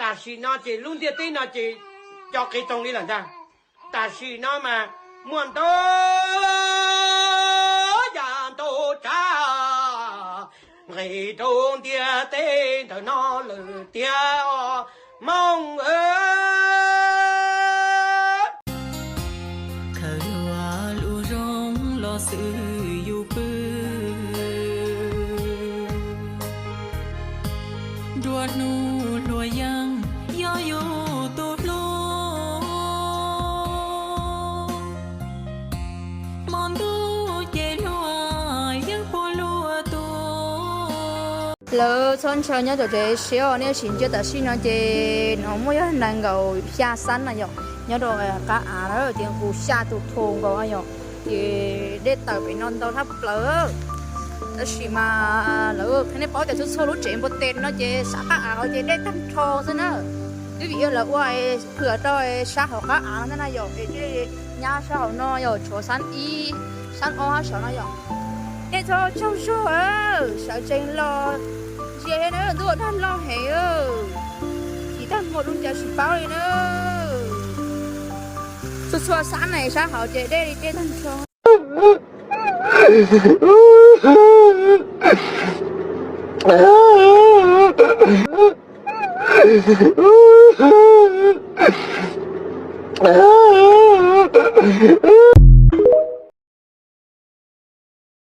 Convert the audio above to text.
Tam sim no ces lub ntiaj teb no ces co qiv toog li lawm ntag. Tam sim no mas muaj ntau yam ntau tsav nqis rau ntiaj teb ntawm no lawm tiag os Hmoob. Khaws dua lub zoo los xwb yus pw, nruab hnub hlua yeeb yog yus tus hlub, hmo ntuj ces hlua yeeb puag luaj tuaj. Lawv txhob ntshaw nyob tom tsev siab os, nej sim ntsia tam sim no ces no muaj yog nees nkaum xya xab na yom, nyob rau qab av na ces nqus xya tus thu nkaus yom, ces dej tawm pem no ntau tshaj plaws. Tab sis mas lawv qhia nej paub tias txhua txhua lub tsev npua tes no ces sab qab av hauv ces dej tag nrho xwb na. Twb vim yog lawv ua phwm rau sab hauv qab av no na yom, es thiaj nyab sab hauv no yog tshuav xab ib, xab ob hab saud no yom. Nej txhob tsaug zog, sawv tsees los ntsia thiab na, ntuj dag loj heev, tsis tag hmo dub cas tsis paub li na. Txhua txhua sab na sab hauv ces dej li dej tag nrho.